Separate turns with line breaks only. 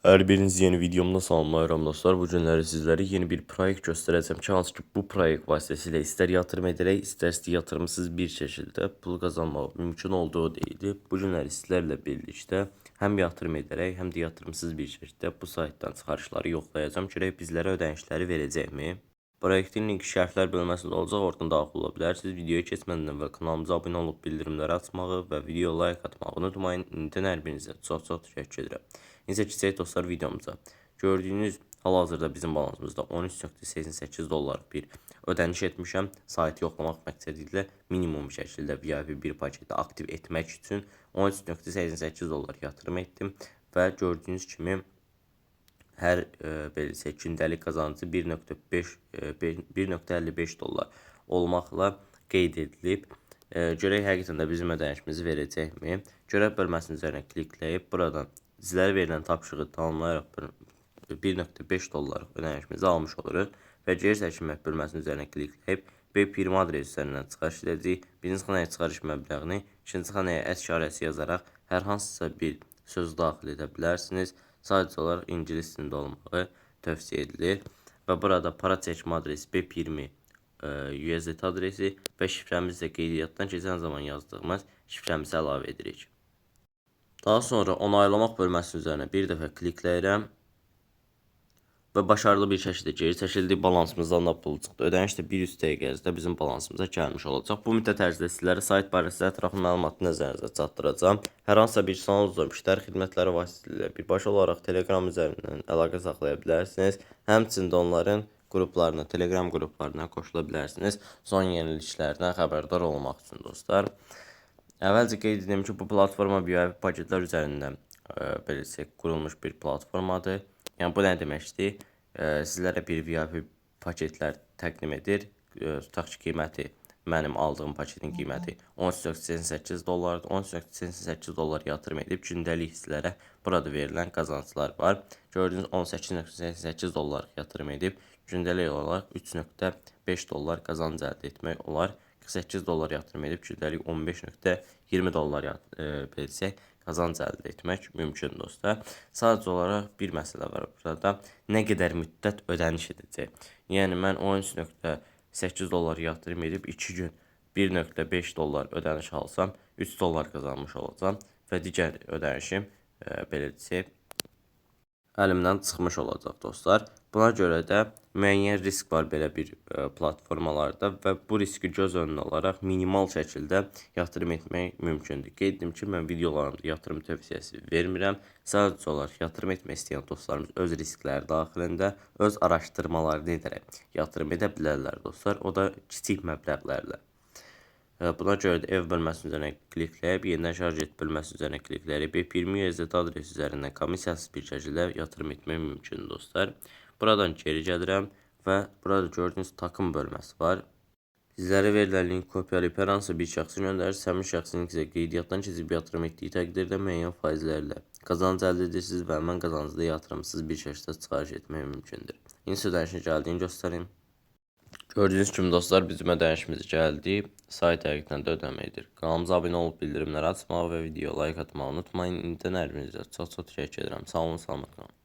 Hər birinizi yeni videomda salamlayıram dostlar. Bu günləri sizlərə yeni bir proyekt göstərəcəm ki, hansı ki bu proyekt vasitəsilə istər yatırım edərək, istərsə yatırımsız bir şəkildə pul qazanmaq mümkün olduğu deyilir. Bu günləri sizlərlə birlikdə həm yatırım edərək, həm də yatırımsız bir şəkildə bu saytdan çıxarışları yoxlayacağam. Görək bizlərə ödənişləri verəcəkmi? Proyektin linki şərhlər bölməsində olacaq, oradan daxil ola bilərsiniz. Videoya keçmədən əvvəl kanalımıza abunə olub bildirimləri açmağı və video like atmağı unutmayın. İndidən hər birinizə çox-çox təşəkkür edirəm. İndi keçək dostlar videomuza. Gördüyünüz hal-hazırda bizim balansımızda 13.88 dollar bir ödəniş etmişəm. Saytı yoxlamaq məqsədi ilə minimum şəkildə VIP bir paketi aktiv etmək üçün 13.88 dollar yatırım etdim və gördüyünüz kimi hər belə desək gündəlik qazancı 1.5 1.55 dollar olmaqla qeyd edilib. Görək həqiqətən də bizim ödənişimizi verəcəkmi? Görəv bölməsinin üzərinə klikləyib buradan sizlərə verilən tapşırığı tamamlayaraq 1.5 dollar ödənişimizi almış oluruq və geri çəkilmək bölməsinin üzərinə klikləyib BEP20 adresi üzərindən çıxarış edəcəyik. Birinci xanaya çıxarış məbləğini, ikinci xanaya ət işarəsi yazaraq hər hansısa bir söz daxil edə bilərsiniz. Sadəcə olaraq ingilis dilində olmağı tövsiyə edilir və burada para çəkmə adresi BEP20 USDT adresi və şifrəmizi də qeydiyyatdan keçən zaman yazdığımız şifrəmizi əlavə edirik. Daha sonra onaylamaq bölməsinin üzərinə bir dəfə klikləyirəm və başarılı bir şəkildə geri çəkildi. Balansımızdan da pul çıxdı. Ödəniş də 100 dəqiqə ərzində bizim balansımıza gəlmiş olacaq. Bu müddət ərzində sizlərə sayt barəsində ətraflı məlumatı nəzərinizə çatdıracağam. Hər hansısa bir sualınız olsa müştəri xidmətləri vasitəsilə birbaşa olaraq Telegram üzərindən əlaqə saxlaya bilərsiniz. Həmçinin də onların qruplarına, Telegram qruplarına qoşula bilərsiniz. Son yeniliklərdən xəbərdar olmaq üçün dostlar. Əvvəlcə qeyd edim ki, bu platforma VIP paketlər üzərindən belə desək qurulmuş bir platformadır. Yəni bu nə deməkdir? Sizlərə bir VIP paketlər təqdim edir. Tutaq ki, qiyməti mənim aldığım paketin qiyməti 13.88 dollardır. 13.88 dollar yatırım edib gündəlik sizlərə burada verilən qazanclar var. Gördüyünüz 18.88 dollar yatırım edib gündəlik olaraq 3.5 dollar qazanc əldə etmək olar. 48 dollar yatırım edib gündəlik 15.20 dollar belə desək qazanc əldə etmək mümkündür dostlar. Sadəcə olaraq bir məsələ var burada. Nə qədər müddət ödəniş edəcək? Yəni mən 13.8 dollar yatırım edib 2 gün 1.5 dollar ödəniş alsam 3 dollar qazanmış olacağam və digər ödənişim belə desək əlimdən çıxmış olacaq dostlar. Buna görə də müəyyən risk var belə bir platformalarda və bu riski göz önünə alaraq minimal şəkildə yatırım etmək mümkündür. Qeyd edim ki, mən videolarımda yatırım tövsiyəsi vermirəm. Sadəcə olaraq yatırım etmək istəyən dostlarımız öz riskləri daxilində öz araşdırmalarını edərək yatırım edə bilərlər dostlar. O da kiçik məbləğlərlə. Buna görə də ev bölməsinin üzərinə klikləyib yenidən şarj et bölməsi üzərinə klikləyərək BEP20 USDT adresi üzərindən komissiyasız bir şəkildə yatırım etmək mümkündür dostlar. Buradan geri gəlirəm və burada gördüyünüz takım bölməsi var. Sizlərə verilən link kopyalayıb hər hansısa bir şəxsə göndərirsiniz. Həmin şəxsin sizə qeydiyyatdan keçib yatırım etdiyi təqdirdə müəyyən faizlərlə qazanc əldə edirsiniz və həmin qazancı da yatırımsız bir şəkildə çıxarış etmək mümkündür. İndi ödənişin gəldiyini göstərim. Gördüyünüz kimi dostlar bizim ödənişimiz gəldi. Sayt həqiqətən də ödəmə edir. Kanalımıza abunə olub bildirimləri açmağı və videoya like atmağı unutmayın. İndidən hər birinizə çox-çox təşəkkür edirəm. Sağ olun, salamat qalın.